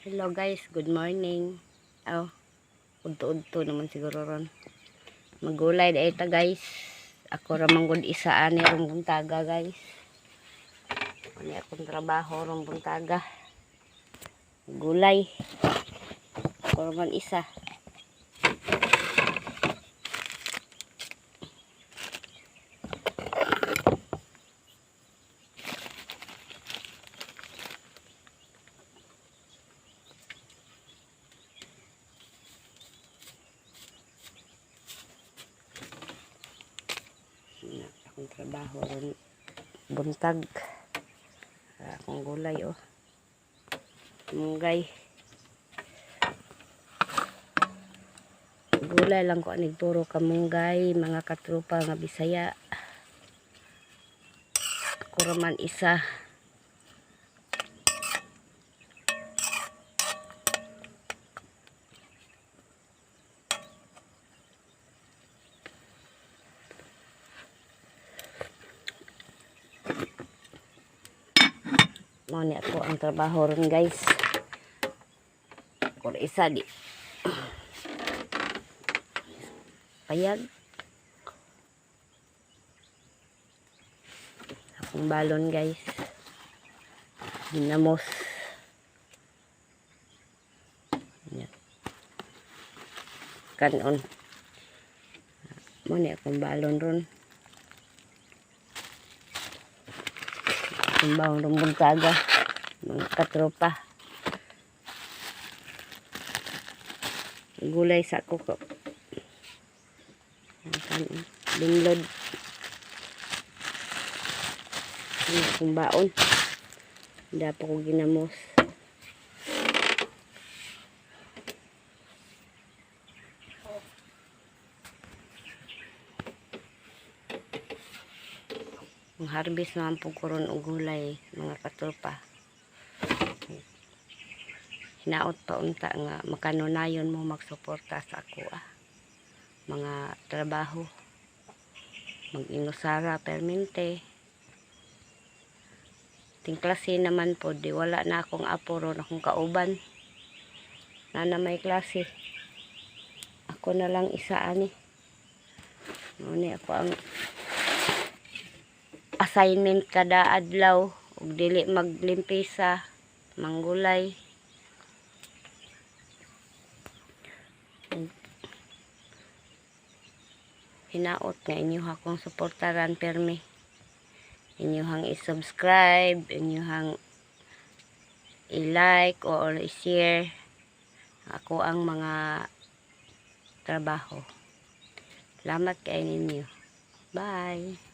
Hello guys, good morning. Oh, udto-udto naman siguro ron. Magulay dahil ta, guys. Ako ra man gud isa ani rong buntaga, guys. Ani akong trabaho rong buntaga. Gulay. Ako ra man isa. Na, akong trabaho ron buntag. Akong gulay, oh. Munggay. Gulay lang ko anig puro kamunggay, mga katropa nga Bisaya. Ako ra man isa. Mao ni ako ang trabaho ron, guys. Ako ra isa di. Payag. Akong balon, guys. Ginamos. Yan. Kanon. Mao ni akong balon ron. Akong balon ron buntaga, mga katropa. Gulay sa kuko. Ang kanon. Binlod. Ano akong baon. Hindi pa ko ginamos. Ang harvest naman po ko ron og gulay, mga katropa. Hinaot pa unta nga makanunayon mo magsuporta sa ako mga trabaho. Mag-inusara permente. Ting klase naman po, di wala na akong apo ron akong kauban. Na may klase. Ako na lang isa ani. Mao ni ako ang assignment kada adlaw ug dili maglimpisa, manggulay. Hinaot nga inyo akong suportaran permi. Inyuhang i-subscribe, inyuhang i-like or i-share ako ang mga trabaho. Salamat kay ninyo. Bye.